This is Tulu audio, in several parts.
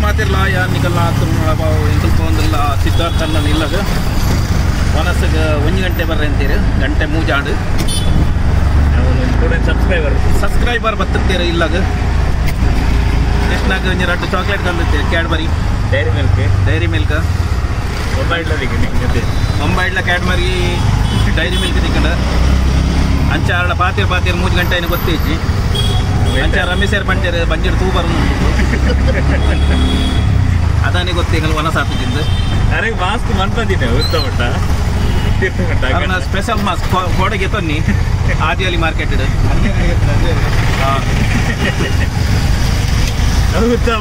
ಮಾತಿರ್ಲ ಯಾನ್ ನಿಕಲ್ಲ ಎಂಕಲ್ ಪೋಂದಿಲ್ಲ ಸಿದ್ಧಾರ್ಥ ಅಣ್ಣನ ಇಲ್ಲಗ ವನಸ್ಸಿಗೆ 1 ಗಂಟೆ ಬರ್ರೆ ಅಂತೀರಿ ಗಂಟೆ ಮೂಜಾಂಡು ಸಬ್ಸ್ಕ್ರೈಬರ್ ಬತ್ತಿರ್ತೀರ ಇಲ್ಲಗ ಕೃಷ್ಣಾಗ ಒಂಜಿ ರಡ್ಡು ಚಾಕ್ಲೇಟ್ ತಂದಿರ್ತೀರಿ ಕ್ಯಾಡ್ಬರಿ ಡೈರಿ ಮಿಲ್ಕ್ ಒಂಬೈಡ್ಲ ಕ್ಯಾಡ್ಬರಿ ಡೈರಿ ಮಿಲ್ಕ್ ತಿಕ್ಕಂಡ ಅಂಚ ಆರಳ ಪಾತೀರ್ ಪಾತೀರ್ 3 ಗಂಟೆ ಏನು ಗೊತ್ತೇಜಿ ಅಂಚ ರಮೇಶರ್ ಬಂಜರ್ ಬಂಜರ್ ತೂ ಬರೋದು ಅದಾನೆ ಗೊತ್ತೇಂಗಲ್ ವನಸ ಆತಿದ್ದು ಅರೆ ಮಾಸ್ಕ್ ಮನ್ಪದಿದೆ ಉತ್ತಮಟ ಅವನ ಸ್ಪೆಷಲ್ ಮಾಸ್ಕ್ ಕೋಡೆಗೆ ತನ್ನಿ ಆದಿಯಲ್ಲಿ ಮಾರ್ಕೆಟ್ ಇದೆ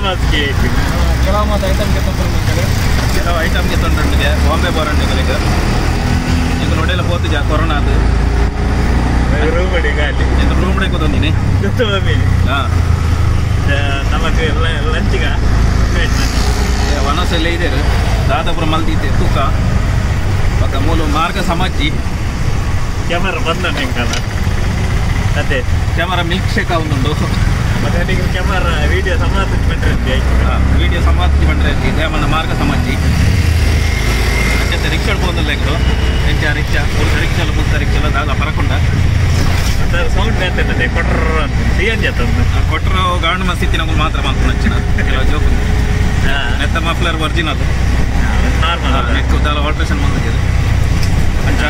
ಮಾಸ್ಕ್ ಕೆಲವು ಮಾತು ಐಟಮ್ಗೆ ತೊಂದರೆ ಕೆಲವು ಐಟಮ್ಗೆ ತೊಂದರೆ ಬಾಂಬೆ ಬೋರಂಡಿಗಳಿಗೆ ಈಗ ನೋಡೆಲ್ಲ ಪೋತು ಜಾ ಕೊರೋನಾ ಅದು ರೂಮ್ ಇದು ರೂಮ್ ಕೂತೊಂದಿನಿ ಹಾಂ ನಮಗೆ ಲಂಚಿಗ ವನಸ್ ಎಲ್ಲ ಇದೆ ದಾದಾಪುರ ಮಲ್ದಿದ್ದೆ ತೂಕ ಪಕ್ಕ ಮೂಲ ಮಾರ್ಗ ಸಮಾಜಿ ಕ್ಯಾಮರಾ ಬಂದ ಎಂಕಲ್ಲ ಅದೇ ಕ್ಯಾಮರಾ ಮಿಲ್ಕ್ ಶೇಕ್ ಆವುಂಡು ಮತ್ತೆ ನೀವು ಕ್ಯಾಮರಾ ವಿಡಿಯೋ ಸಮಾಧಿ ಬಂದ್ರೆ ವಿಡಿಯೋ ಸಮಾಧಿ ಬಂದ್ರೆ ದೇವನ ಮಾರ್ಗ ಸಮಾಜಿ ಅಂಚೆ ರಿಕ್ಷಾ ಪೋಂದಿಲ್ಲ ಇಕ್ಕಳು ಎಂಚ ರಿಕ್ಷಾ ಒಂದು ರಿಕ್ಷಾ ಮುಕ್ತ ರಿಕ್ಷಾ ದಾದ ಪರಕೊಂಡ ಸೌಂಡ್ ಆಗ್ತದೆ ಕೊಟ್ರ ಸಿ ಎನ್ ಜಿ ಕೊಟ್ಟರು ಗಾಂಡು ಮಸ್ತಿ ನಮಗೆ ಮಾತ್ರ ಮಾಡ್ಕೊಂಡು ಹಚ್ಚಿನ ಕೆಲವು ಜೋಕು ನೆತ್ತ ಮಫ್ಲರ್ ಒರಿಜಿನಲ್ ನಾರ್ಮಲ್ ನೆಕ್ ದಾಲ ಆಲ್ಟ್ರೇಷನ್ ಬಂದಿದೆ ಅಂಚ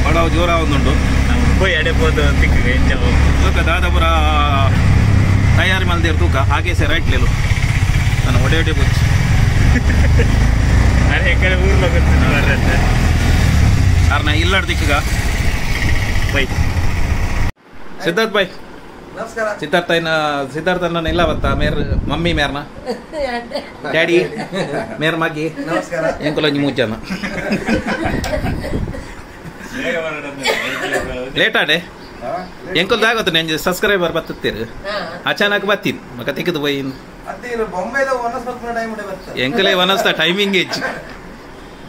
ಬಡವ ಜೋರ ಒಂದುಂಟು ಪೋಯ್ ಅಡೆ ಪೋದು ತಿಕ್ಕಿಗೆ ಎಂಚ ತೂಕ ದಾದಾಪುರ ತಯಾರಿ ಮಲ್ದಿರು ತೂಕ ಹಾಗೆ ಸೇ ರೈಟ್ ಲೇಲು ನಾನು ಒಡೆ ಒಡೆ ಬುಚ್ಚು ಅರೆ ಕಡೆ ಊರ್ಲ ಗೊತ್ತಿಲ್ಲ ಬರ್ರತ್ತೆ ಅರ್ನ ಇಲ್ಲಾಡ್ ದಿಕ್ಕಗ ಬೈ ಸಿದ್ಧಾರ್ಥ್ ಬಾಯ್ ನಮಸ್ಕಾರ ಸಿದ್ಧಾರ್ಥ ಸಿದ್ಧಾರ್ಥ ಇಲ್ಲ ಬತ್ತ ಮೇರ್ ಮಮ್ಮಿ ಮೇರ್ನ ಡ್ಯಾಡಿ ಮೇರ್ ಮಗ್ಗಿ ನಮಸ್ಕಾರ ಎಂಕುಲ ಒಂಜಿ 3 ಜನ ಲೇಟ್ ಆಡೆ ಎಂಕುಲ್ ದಾಗತ್ತು ನೆಂಜು ಸಬ್ಸ್ಕ್ರೈಬರ್ ಬತ್ತುತ್ತೀರು ಅಚಾನಕ್ ಬತ್ತೀನಿ ಮಕ ತೆಗೆದು ಪೋಯಿ ಎಂಕಲೇ ವನಸ್ತ ಟೈಮಿಂಗ್ ಹೆಚ್ಚು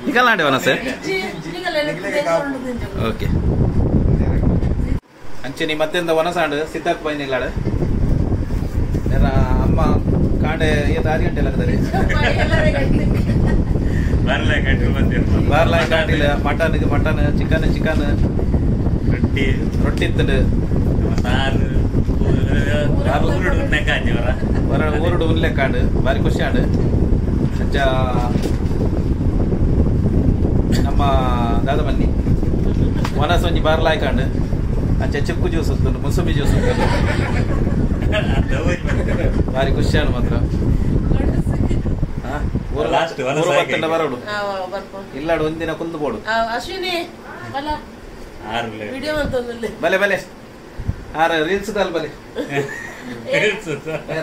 ನಿಕಲ್ನಾಡೆ ವನಸ ಓಕೆ ಅಂಚೆ ನೀ ಮತ್ತೆಂದ ವನಸಾಂಡು ಸಿದ್ಧಾರ್ಥ ಬೈನ್ ಇಲ್ಲಾಡ ನನ್ನ ಅಮ್ಮ ಕಾಂಡೆ ಏತ್ 6 ಗಂಟೆ ಆಗ್ತದೆ ಬಾರ್ಲಾಯ್ ಕಾಟಿಲ್ಲ ಮಟನ್ ಮಟನ್ ಚಿಕನ್ ಚಿಕನ್ ರೊಟ್ಟಿ ರೊಟ್ಟಿ ಇತ್ತಂಡು ಊರುಡು ಉನ್ಲೆಕ್ಕಾಂಡು ಭಾರಿ ಖುಷಿ ಆಂಡು ಅಂಚ ನಮ್ಮ ದಾದ ಬನ್ನಿ ವನಸ್ ಒಂಜಿ ಬಾರ್ಲಾಯ್ ಕಾಂಡು ಅಂಚ ಚಿಕ್ಕು ಜ್ಯೂಸ್ ಉಂಟು ಮುಸುಂಬಿ ಜ್ಯೂಸ್ ಉಂಟು ಭಾರಿ ಖುಷಿ ಆಂಡು ಮಾತ್ರ ಬರೋಡು ಇಲ್ಲಾಡು ಒಂದಿನ ಕುಂದು ಬೋಡು ಬಲೆ ಬಲೆ ಆರ ರೀಲ್ಸ್ ದಾಲ್ ಬಲೆ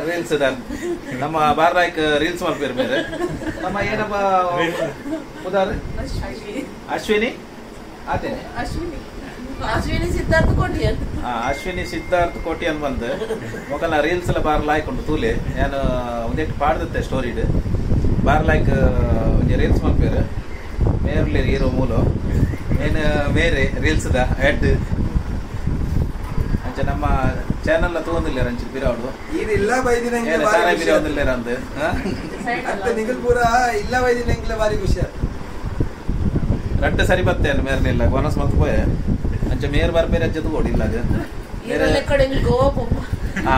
ರೀಲ್ಸ್ ದಾಲ್ ನಮ್ಮ ಬಾರ್ಲಾಯ್ಕ್ ರೀಲ್ಸ್ ಮಲ್ಪೇರು ಬೇರೆ ನಮ್ಮ ಏನಪ್ಪ ಉದಾರ ಅಶ್ವಿನಿ ಆತೇನೆ ಅಶ್ವಿನಿ ಸಿದ್ಧಾರ್ಥ ಕೋಟಿಯನ್ ಅಶ್ವಿನಿ ಸಿದ್ಧಾರ್ಥ ಕೋಟಿಯನ್ ಬಂದು ಮೊಕಲ ರೀಲ್ಸ್ ಎಲ್ಲ ಬಾರ್ಲಾಯ್ಕ್ ಉಂಟು ತೂಲೆ ನಾನು ಒಂದೆಟ್ಟು ಪಾಡ್ದತ್ತೆ ಸ್ಟೋರಿಡ್ ಬಾರ್ಲಾಯ್ಕ್ ಒಂಜಿ ರೀಲ್ಸ್ ಮಲ್ಪೇರು ಮೇರ್ಲಿ ಹೀರೋ ಮೂಲ ಏನು ಮೇರೆ ರೀಲ್ಸ್ the head ಅಂಚ ನಮ್ಮ ಚಾನೆಲ್ ತಗೊಂಡಿಲ್ಲ ರಂಚಿತ್ ಬಿರಾವಡು ಇಲ್ಲ ಬೈದಿನ ತಾನೇ ಬಿರಾವದಿಲ್ಲ ಅಂದ್ ಅತ್ತ ನಿಗಲ್ ಪೂರ ಇಲ್ಲ ಬೈದಿನ ಎಂಗ್ಲ ಬಾರಿ ಖುಷಿ ರಡ್ಡು ಸರಿ ಬತ್ತೆ ಮೇರ್ನಿಲ್ಲ ವನಸ್ ಮಲ್ತ್ ಪೋಯೆ ಅಂಚ ಮೇರ್ ಬರ್ಬೇರೆ ಅಜ್ಜದು ಓಡಿಲ್ಲ ಅದು ಹಾ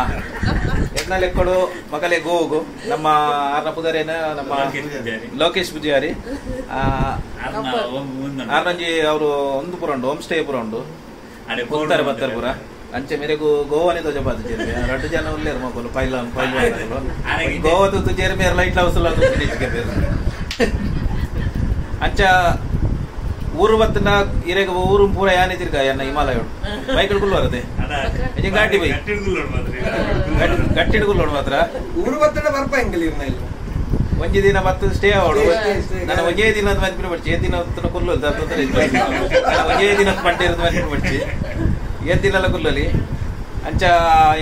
ಎಡ್ನ ಲೆಕ್ಕಡು ಮಗಲೆ ಗೋಗು ನಮ್ಮ ಆರ್ನ ಪುದರೇನ ನಮ್ಮ ಲೋಕೇಶ್ ಪೂಜಾರಿ ಆರ್ನಂಜಿ ಅವರು ಒಂದು ಪುರ ಉಂಡು ಹೋಮ್ ಸ್ಟೇ ಪುರ ಉಂಡು ಉತ್ತರ ಬತ್ತರ ಪುರ ಅಂಚೆ ಮೇರೆಗೂ ಗೋವಾನೇ ತೋಜಬಾದು ಜೇರ್ಮೆ ರಡ್ಡು ಜನ ಉಲ್ಲೇರು ಮಗಲು ಪೈಲಾನ್ ಪೈಲ್ವಾನ್ ಗೋವಾ ತೂತು ಜೇರ್ಮೆ ಲೈಟ್ ಹೌಸ್ ಎಲ್ಲ ಅಂಚ ಊರು ಬತ್ತಿನ ಇರೆಗ ಊರು ಪೂರ ಯಾನೆ ತಿರ್ಗ ಎನ್ನ ಹಿಮಾಲಯ ಬೈಕ್ ಬರದೆ ಗಾಡಿ ಬೈ ಗಟ್ಟಿಡ್ಗುಲ್ಲೋಡು ಮಾತ್ರ ಊರು ಬತ್ತಡ ಬರ್ಪ ಎಂಗಲ್ ಒಂಜಿ ದಿನ ಬತ್ತು ಸ್ಟೇ ಅವಳು ನಾನು ಒಂಜೇ ದಿನ ಮನ್ಪಿನ ಪಡ್ಚಿ ಏ ದಿನ ಕುಲ್ಲು ಒಂಜೇ ದಿನ ಪಂಟೆ ಇರೋದು ಮನ್ಪಿನ ಪಡ್ಚಿ ಏ ದಿನ ಕುಲ್ಲಲಿ ಅಂಚ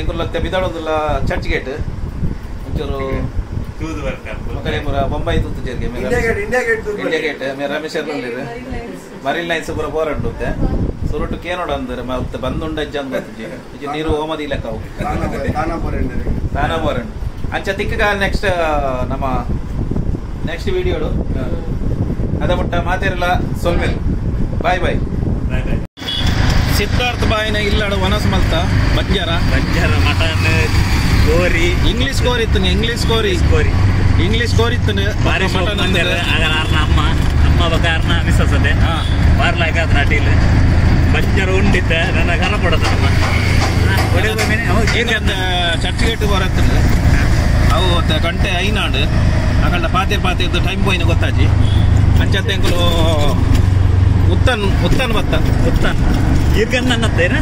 ಎಂಕುಲ್ಲ ಬಿದಾಡೊಂದುಲ್ಲ ಚರ್ಚ್ ಗೇಟ್ ಒಂಚೂರು ಬೊಂಬಾಯಿ ತೂತು ಜೇರ್ಗೆ ಇಂಡಿಯಾ ಗೇಟ್ ಮೇ ರಮೇಶ್ ಮರಿನ್ ಲೈನ್ಸ್ ಪೂರ ಬೋರಂಡು ಸುರುಟು ಕೇನೋಡ ಅಂದ್ರೆ ಮತ್ತೆ ಬಂದುಂಡ ಅಜ್ಜ ಅಂದ್ ನೀರು ಓಮದಿ ಲೆಕ್ಕ ಅವು ತಾನ ಬೋರಂಡು ಅಂಚ ತಿಕ್ಕಗ ನೆಕ್ಸ್ಟ್ ನಮ್ಮ ನೆಕ್ಸ್ಟ್ ವಿಡಿಯೋಡು ಅದ ಮುಟ್ಟ ಮಾತಿರಲ್ಲ ಸೊಲ್ಮೆಲ್ bye bye bye bye. Siddharth ಬಾಯಿನ ಇಲ್ಲಡು ವನಸ್ ಮಲ್ತ ಬಂಜಾರ ಬಂಜಾರ ಮಟನ್ ಕೋರಿ ಇಂಗ್ಲಿಷ್ ಕೋರಿ ಇತ್ತು ಇಂಗ್ಲಿಷ್ ಕೋರಿ ಕೋರಿ ಇಂಗ್ಲಿಷ್ ಕೋರಿ ಇತ್ತು ಬಾರಿ ಮಟನ್ ಅಮ್ಮ ಅಮ್ಮ ಬಕಾರ್ನ ಮಿಸ್ಸದೆ ಬಾರ್ಲಾಗ ಅಟೀಲ್ ಬಂಜಾರ ಉಂಡಿದ್ದೆ ನನ್ನ ಕರ ಕೊಡದ ನಮ್ಮ ಚರ್ಚ್ ಗೇಟ್ ಬರತ್ತೆ ಅವು ಗಂಟೆ ಐನಾಡು ಅಕಲ್ಡ ಪಾತಿರ್ ಪಾತಿರ್ದು ಟೈಮ್ ಪೋಯಿನ ಗೊತ್ತಾಜಿ ಅಂಚತ್ತೆ ಅಂಕಲು ಉತ್ತನ್ ಉತ್ತನ್ ಬತ್ತ ಉತ್ತನ್ ಗಿರ್ಗನ್ ಅನ್ನತ್ತೇನ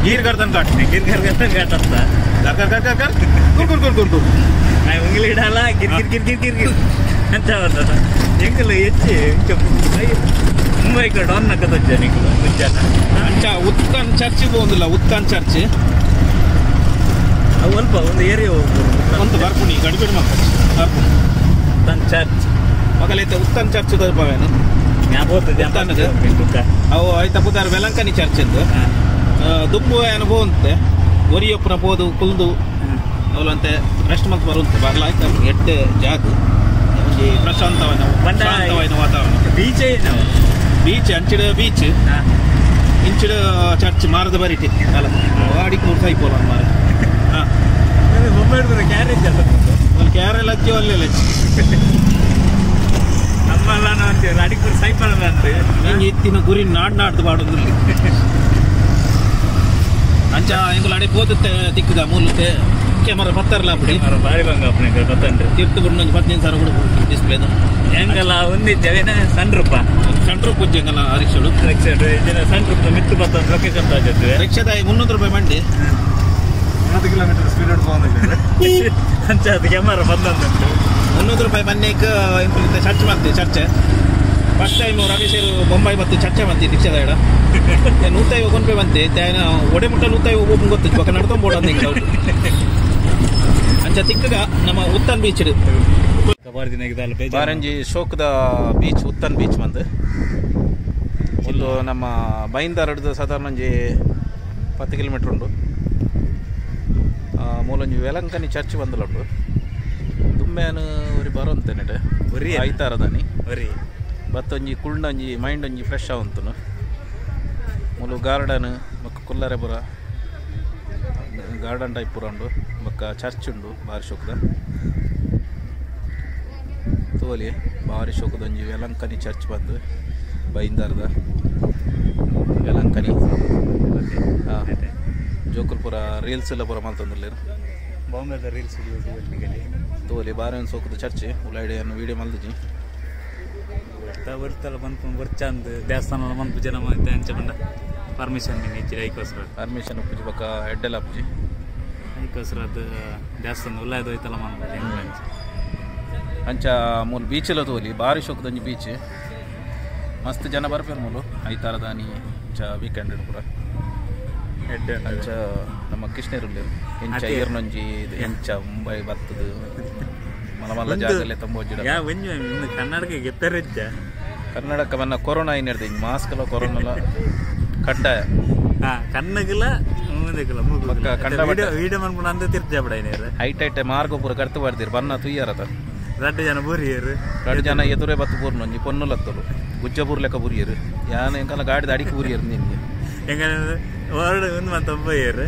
ಗೀರ್ಗರ್ಧನ್ ಘಾಟ್ ಗಿರ್ಗರ್ಧನ್ ಘಾಟ್ ಅಂತ ಗರ್ ಗರ್ ಗರ್ ಗರ್ ಗುರ್ ಗುರ್ ಗುರ್ ಗುರ್ ಗುರ್ ನಾ ಉಂಗ್ಲಿ ಇಡಲ್ಲ ಗಿರ್ ಗಿರ್ ಗಿರ್ ಗಿರ್ ಗಿರ್ ಗಿರ್ ಅಂತ ಬರ್ತದ ಎಂಕಲ್ ಹೆಚ್ಚು ಮುಂಬೈ ಕಡೆ ಡಾನ್ ನಕ್ಕದೊಜ್ಜ ನಿಂಕಲು ಮುಂಚಾನ ಅಂಚ ಉತ್ತನ್ ಚರ್ಚ್ ಹೋಗಿಲ್ಲ ಉತ್ತನ್ ಚರ್ಚ್ ಅವು ಅಲ್ಪ ಒಂದು ಏರಿಯಾ ಒಂದು ಬರ್ಪುಣಿ ಗಡಿಬಿಡಿ ಮಕ್ಕಳು ಬರ್ಪುಣಿ ಉತ್ತನ್ ಚರ್ಚ್ ಮಗಲೈತೆ ಉತ್ತನ್ ಚರ್ಚ್ ದೊರಪವೇನು ಅವು ಆಯ್ತಾ ಪುದಾರ್ ವೆಲಂಕನಿ ಚರ್ಚ್ ಎಂದು ದುಂಬು ಏನು ಅಂತೆ ಒರಿಯೊಪ್ಪನ ಪೋದು ಕುಲ್ದು ಅವಲಂತೆ ರೆಸ್ಟ್ ಮಲ್ತ್ ಬರುವಂತೆ ಬರ್ಲಾಯ್ತು ಎಡ್ಡೆ ಜಾಗ ಒಂಜಿ ಪ್ರಶಾಂತವಾದ ಶಾಂತವಾದ ವಾತಾವರಣ ಬೀಚ್ ಬೀಚ್ ಅಂಚಿಡ ಬೀಚ್ ಇಂಚಿಡ ಚರ್ಚ್ ಮಾರದ ಬರಿಟಿ ಅಲ್ಲ ವಾಡಿಗೆ ಮೂರು ಸಾಯಿ ಪೋಲ ಮಾರ ಹಾಂ ಮುಂಬೈ ಕ್ಯಾರೇಜ್ ಅಲ್ಲ ಒಂದು ಕ್ಯಾರೆಲ್ ಹಚ್ಚಿ ಒಲ್ಲೆಲ್ಲ ನಮ್ಮಲ್ಲ ಅಂತೀವಿ ಅಡಿಪುರ ಸೈಪಲ್ ಅಂತ ಹಿಂಗೆ ಎತ್ತಿನ ಗುರಿ ನಾಡ್ ನಾಡ್ದು ಬಾಡೋದಿಲ್ಲ ಅಂಚ ಎಂಕುಲು ಅಡೆ ಪೋದುತ್ತೆ ತಿಕ್ಕದ ಮೂಲುತ್ತೆ ಕ್ಯಾಮರಾ ಪತ್ತಾರಲ್ಲ ಬಿಡಿ ಬಾರಿ ಬಂಗ ಪತ್ತಂಡ್ರಿ ತಿರ್ತು ಬಿಡು ಒಂಜಿ 15 ಸಾವಿರ ಕೂಡ ಡಿಸ್ಪ್ಲೇದು ಹೆಂಗಲ್ಲ ಒಂದಿದ್ದೇವೆ ಸಣ್ಣ ರೂಪ ಸಣ್ಣ ರೂಪ ಹೆಂಗಲ್ಲ ರಿಕ್ಷಾಡು ರಿಕ್ಷಾಡು ಸಣ್ಣ ರೂಪ ಮಿತ್ತು ಪತ್ತೊಂದು ಲೊಕೇಶನ್ ತಾಜತ್ವೆ ರಿಕ್ಷಾದ 300 ರೂಪಾಯಿ ಮಂಡಿ 30 ಕಿಲೋಮೀಟರ್ ಸ್ಪೀಡ್ ಹೋಗಿ ಅಂಚ ಅದು ಕ್ಯಾಮರಾ ಬಂದಂದುಂಟು 300 ರೂಪಾಯಿ ಬನ್ನಿಕ್ ಚರ್ಚ್ ಮಾಡ್ತೀವಿ ಚರ್ಚೆ ಫಸ್ಟ್ ಟೈಮ್ ರಮೇಶರು ಬೊಂಬೈ ಮತ್ತು ಚರ್ಚೆ ಮಾಡ್ತೀವಿ ರಿಕ್ಷಾದ ಇಡ 150 ರೂಪಾಯಿ ಬಂತೆ ಒಡೆ ಮುಟ್ಟ 150 ಒಬ್ಬ ಗೊತ್ತು ಪಕ್ಕ ನಡ್ಕೊಂಬೋಡ ಅಂತ ಅಂಚ ತಿಕ್ಕಗ ನಮ್ಮ ಉತ್ತನ್ ಬೀಚ್ ಬಾರಂಜಿ ಶೋಕದ ಬೀಚ್ ಉತ್ತನ್ ಬೀಚ್ ಬಂದು ಒಂದು ನಮ್ಮ ಬೈಂದಾರಡ್ದು ಸಾಧಾರಣ ಒಂಜಿ 10 ಕಿಲೋಮೀಟರ್ ಉಂಟು ಮೂಲೊಂಜಿ ವೆಲಂಕನಿ ಚರ್ಚ್ ಬಂದಲುಂಟು ದುಮ್ಮೆನು ಒರಿ ಬರೋಂತೆ ನೆಟೆ ಒರಿ ಐತಾರದಾನಿ ಒರಿ ಬತ್ತೊಂಜಿ ಕುಳ್ಳೊಂಜಿ ಮೈಂಡ್ ಒಂಜಿ ಫ್ರೆಶ್ ಆವಂತನು ಮೂಲು ಗಾರ್ಡನ್ ಬೊಕ್ಕ ಕುಲ್ಲರೆ ಪೂರ ಗಾರ್ಡನ್ ಟೈಪ್ ಪೂರ ಉಂಡು ಬೊಕ್ಕ ಚರ್ಚ್ ಉಂಡು ಬಾರಿ ಶೋಕದ ತೋಲಿ ಬಾರಿ ಶೋಕದ ಒಂಜಿ ವೆಲಂಕನಿ ಚರ್ಚ್ ಬಂದು ಬೈಂದಾರದ ವೆಲಂಕನಿ ಹಾಂ ಜೋಕುಲ್ಪುರ ರೀಲ್ಸ್ ಎಲ್ಲ ಪೂರ ಮಲ್ತೊಂದುಲ್ಲೆರ್ ಬಾಂಬೆದ ರೀಲ್ಸ್ ತೋಲಿ ಬಾರಿ ಒಂದು ಸೋಕದ ಚರ್ಚ್ ಉಲಾಯ್ಡೆ ವೀಡಿಯೋ ಮಲ್ದಿಜಿ ಬರ್ತಲ್ಲ ಬಂತು ಬರ್ಚಂದ್ ದೇವಸ್ಥಾನ ಮನ್ಪು ಜನ ಅಂಚ ಬಂಡ ಪರ್ಮಿಷನ್ ಇಜ್ಜಿ ಐಕೋಸ್ಕರ ಪರ್ಮಿಷನ್ ಉಪ್ಪುಜಿ ಬೊಕ್ಕ ಎಡ್ಡೆಲ ಉಪ್ಪುಜಿ ಐಕೋಸ್ಕರ ಅದು ದೇವಸ್ಥಾನ ಉಲ್ಲಾಯ್ದು ಹೋಯ್ತಲ್ಲ ಮನ್ಪು ಅಂಚ ಅಂಚ ಮೂಲು ಬೀಚೆಲ್ಲ ತೋಲಿ ಬಾರಿ ಶೋಕದೊಂಜಿ ಬೀಚ್ ಮಸ್ತ್ ಜನ ಬರ್ಪೇರು ಮೂಲು ಐತಾರದಾನಿ ಅಂಚ ವೀಕೆಂಡ್ ಪೂರ ಅಂಚ ನಮ್ಮ ಕೃಷ್ಣರುಲ್ಲೇರು ಎಂಚ ಏರ್ನೊಂಜಿ ಎಂಚ ಮುಂಬೈ ಬರ್ತದ ಮಲ್ಲ ಮಲ್ಲ ಜಾಗಲ್ಲೇ ತಂಬೋಜಿಡ ಕನ್ನಡಕ ಗೆತ್ತರಿಜ್ಜ ಕನ್ನಡಕ್ಕೆ ಬನ್ನ ಕೊರೋನಾ ಏನಿರ್ತದೆ ಹಿಂಗೆ ಮಾಸ್ಕ್ ಎಲ್ಲ ಕೊರೋನಾ ಕಡ್ಡಾಯ ಕಣ್ಣಗಿಲ್ಲ ವೀಡಿಯೋ ಮನ್ಪುಣ ಅಂತ ತಿರ್ಜ ಬಿಡ ಹೈಟ್ ಹೈಟ್ ಮಾರ್ಗ ಪೂರ ಕರ್ತು ಬರ್ತೀರಿ ಬನ್ನ ತುಯ್ಯಾರತ ರಡ್ಡು ಜನ ಬೂರಿಯರು ರಡ್ಡು ಜನ ಎದುರೇ ಬತ್ತು ಪೂರ್ನೊಂಜಿ ಪೊನ್ನುಲತ್ತಲು ಗುಜ್ಜಪೂರ್ ಲೆಕ್ಕ ಬೂರಿಯರು ಯಾನ ಎಂಕಲ್ಲ ಗಾಡಿದ ಅಡಿಕೆ ಬೂರಿಯರು ನಿನ್ಗೆ ಹೆಂಗಂದ್ರೆ ವರ್ಡ್ ಒಂದು ಮಂತೊಬ್ಬಯ್ಯರು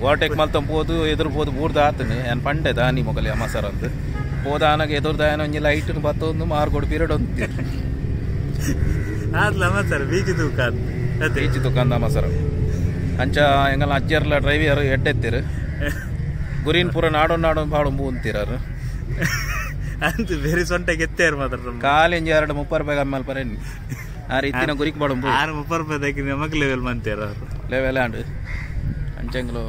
ಓವರ್ಟೇಕ್ ಮಲ್ತಂಬೋದು ಎದುರು ಪೋದು ಬೂರ್ದು ಆತನು ಏನು ಪಂಡೆ ದಾನಿ ಮೊಗಲಿ ಅಮಸರ್ ಅಂತ ಪೋದಾನಗ ಎದುರು ಒಂಜಿ ಲೈಟ್ ಬತ್ತೊಂದು ಮಾರ್ಗೋಡು ಪೀರಿಯಡ್ ಒಂದು ಆದ್ಲ ಅಮಸರ್ ಬೀಚ್ ತೂಕ ಬೀಚ್ ತೂಕ ಅಂದ ಅಮಸರ್ ಅಂಚ ಎಂಗಲ್ಲ ಅಜ್ಜರ್ಲ ಡ್ರೈವರ್ ಎಡ್ಡೆತ್ತೀರು ಗುರಿನ್ ಪೂರ ನಾಡೋ ನಾಡೋ ಬಾಡು ಅಂತೀರಾರು ಅಂತ ಬೇರೆ ಸೊಂಟ ಗೆತ್ತೇರು ಮಾತ್ರ ಕಾಲಿಂಜ 2 30 ರೂಪಾಯಿ ಅಮ್ಮಲ್ ಪರೇನು ಆ ರೀತಿನ ಗುರಿಕ್ ಬಾಡು 6 30 ರೂಪಾಯಿ ದಕ್ಕಿ ನಮಕ್ ಲೆವೆಲ್ ಮಂತೀರ ಅವರು ಲೆವೆಲ್ ಆಂಡ್ ಅಂಚಂಗ್ಲು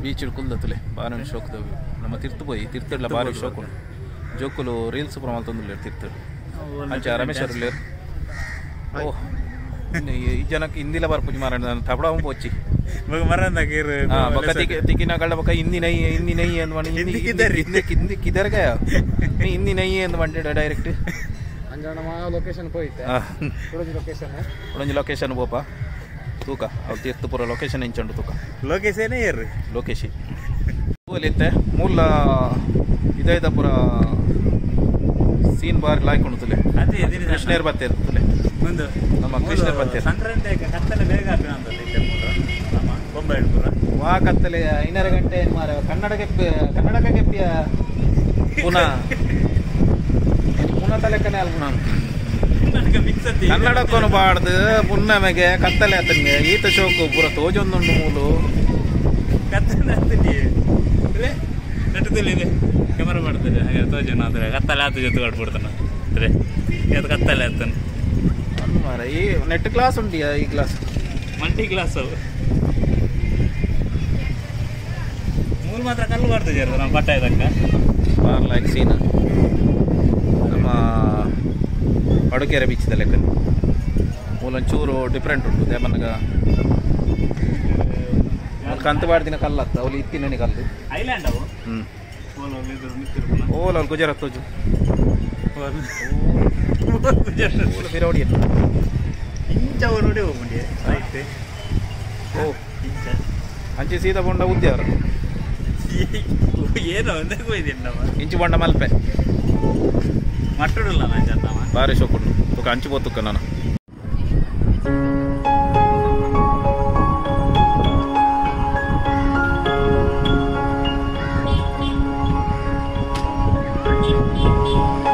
ಬೀಚ್ ಕುಲ್ದತ್ತಲೆ ಬಾರಿ ಶೋಕ್ದ ನಮ್ಮ ತಿರ್ತು ಪೋಯಿ ತಿರ್ತುಡ್ಲ ಬಾರಿ ಶೋಕು ಜೋಕುಲು ರೀಲ್ಸ್ ಪೂರ ಮಲ್ತೊಂದುಲ್ಲೆರ್ ತಿರ್ತು ಅಂಚ ರಮೇಶ್ ಉಲ್ಲೆರ್ ಓಹ್ ಈ ಜನಕ್ಕೆ ಹಿಂದಿಲ ಬರ್ಪುಜಿ ಮಾರಣ ತಬಡ ಪೋಚಿ ತಿಕ್ಕಿನ ಕಳ್ಳ ಬೊಕ್ಕ ಹಿಂದಿ ನೈ ಹಿಂದಿ ನೈ ಅಂದ್ ಮಾಡಿ ಹಿಂದಿ ಹಿಂದಿ ಕಿದರ್ ಗಯ ಹಿಂದಿ ನೈ ಅಂದ್ ಮಾಡಿ ಡೈರೆಕ್ಟ್ ಲೊಕೇಶನ್ ಪೋಯ್ತೆ ಒಂಜಿ ಲೊಕೇಶನ್ ಪೋಪ ತೂಕ ಅವು ತೀರ್ಥ ಪೂರ ಲೊಕೇಶನ್ ಎಂಚುಂಡು ತೂಕ ಲೊಕೇಶನ್ ಏರು ಲೊಕೇಶನ್ ಇತ್ತೆ ಮೂಲ ಇದಾಯ್ತ ಪೂರ ಸೀನ್ ಬಾರಿ ಲಾಯ್ಕ್ ಉಂಟುಲೆ ಅದೇ ಕೃಷ್ಣೇರ್ ಬತ್ತೇರು ತುಲೆ ಒಂದು ನಮ್ಮ ಕೃಷ್ಣೇರ್ ಬತ್ತೇರು ಸಂಕ್ರಾಂತಿ ಕತ್ತಲೆ ಬೇಗ ಹಾಕೋಣ ನಮ್ಮ ಬೊಂಬೈ ಪೂರ ವಾ ಕತ್ತಲೆ 5 ಗಂಟೆ ಏನು ಮಾರ ಕನ್ನಡಕ ಕೆಪ್ಪಿಯ ಪುನಃ ಪುನಃ ತಲೆಕ್ಕನೆ ಅಲ್ಪುನ ಕನ್ನಡಕ್ಕೊನು ಬಾಡ್ದು ಪುನ್ನಮೆಗೆ ಕತ್ತಲೆ ಆತನಿಗೆ ಈತ ಶೋಕು ಪೂರ ತೋಜೊಂದುಂಡು ಮೂಲು ಕತ್ತಲೆ ಆತನಿ ನಟದಲ್ಲಿ ಕ್ಯಾಮರಾ ಮಾಡ್ತಾರೆ ಹಾಗೆ ತೋಜನ ಅಂದ್ರೆ ಕತ್ತಲೆ ಆತ ಜೊತೆ ಆಡ್ಬಿಡ್ತಾನೆ ಅಂದ್ರೆ ಅದು ಕತ್ತಲೆ ಆತನ ಮಾರ ಈ ನೆಟ್ ಕ್ಲಾಸ್ ಉಂಟಿಯಾ ಈ ಕ್ಲಾಸ್ ಮಲ್ಟಿ ಕ್ಲಾಸ್ ಅವು ಮೂಲು ಮಾತ್ರ ಕಲ್ಲು ಮಾಡ್ತಿದ್ದಾರೆ ನಮ್ಮ ಪಟ್ಟ ಇದಕ್ಕ ಬಾರ್ ಲೈಕ್ ಸೀನ್ ನಮ್ಮ ಪಡುಕೆರೆ ಬೀಚ್ ಲೆಕ್ಕ ಮೂಲೊಂಚೂರು ಡಿಫ್ರೆಂಟ್ ಉಂಟು ದೇಮನಗ ಕಂತು ಬಾಡ್ದಿನ ಕಲ್ಲು ಅತ್ತ ಅವಳು ಇತ್ತಿನ ಕಲ್ಲು ಐಲ್ಯಾಂಡ್ ಅವು ಹ್ಞೂ ಓಲ ಅಲ್ಲಿ ಗುಜರಾತ್ ತೋಜು ಓಲ ಫಿರೌಡಿ ಇಂಚ ನೋಡಿ ಹೋಗ್ಬಿಡಿ ರೈಟ್ ಓ ಇಂಚ ಅಂಚೆ ಸೀದಾ ಬೊಂಡ ಉದ್ಯಾರ ಏನೋ ಒಂದೇ ಹೋಯ್ದಿಲ್ಲ ನಮ್ಮ ಇಂಚು ಬೊಂಡ ಮಲ್ಪೆ ಮಟ್ಟುಡಲ್ಲ ನಾನು ಬಾರಿ ಶೋಕುಂಡು ತುಕ ಅಂಚು ಪೋತುಕ್ಕ ನಾನು Thank you.